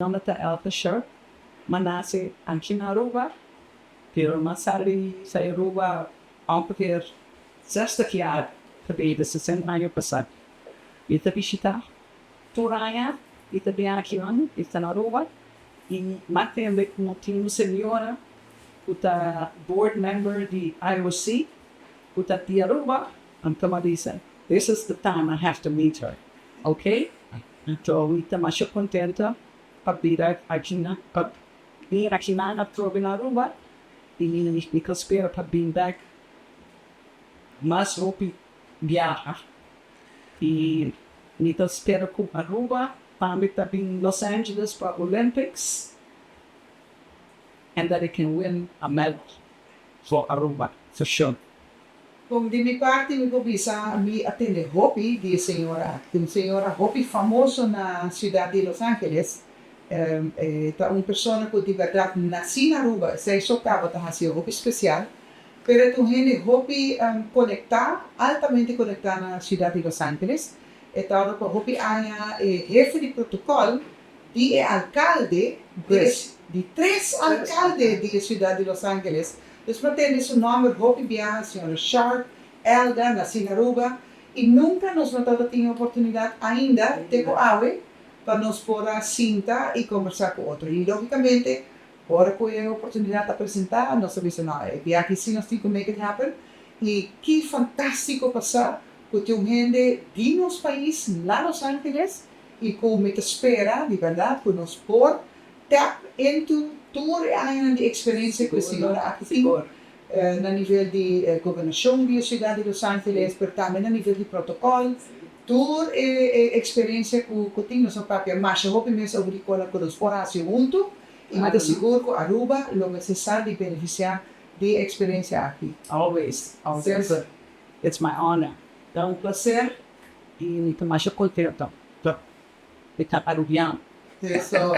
Nomber ta Elke Sharp. M'a nace aki na Aruba, pero m'a sali sa Aruba ongeveer 60 jaar geleden, 60 aña pasa. Mi ta bishita tur aña, mi ta bin aki nan, mi ta na Aruba y m'a tende cu tin un señora cu ta board member di IOC cu ta di Aruba, anto m'a bisa, "This is the time I have to meet her." Okay? Anto mi ta masha contento pa bira aki na pa bin aki na atrobe na Aruba y mi ta spera pa bin back mas hopi biaha y mi ta spera cu Aruba tambe ta bin Los Angeles pa Olympics and that it can win a medal for Aruba for sure. Bon, di mi parti mi por bisa, mi a tende hopi di señora, un señora hopi famoso na ciudad di Los Angeles. Ta un persona cu di berdad naci na Aruba, esey so caba ta haci hopi special, pero ta un hende hopi conecta, altamente conecta na ciudad di Los Angeles. E tabata pa hopi aña hefe di protocol di e alcalde, di tres alcalde di ciudad di Los Angeles. Dus m'a tende su nomber hopi biaha, señora Sharp, Elga, naci na Aruba, y nunca nos no tabatin oportunidad ainda, te cu awe, pa nos por a sinta y combersa cu otro. Y logicamente, ora cu e oportunidad a presenta, nos a bisa, no, e biaha si nos tin cu make it happen. Y ki fantastico pa sa cu tin un hende di nos pais na Los Angeles y cu mi ta spera, di berdad, cu nos por tap into tur aña di experiencia cu e señora aki tin na nivel di gobernacion di ciudad di Los Angeles, pero tambe na nivel di protocol, tur e experiencia cu tin. Nos papia masha hopi mes over di con cu nos por haci hunto y mi ta sigur cu Aruba lo mester sa di beneficia di e experiencia aki. Always, always. It's my honor. Ta un placer y mi ta masha contento di ta Arubiano. Eso.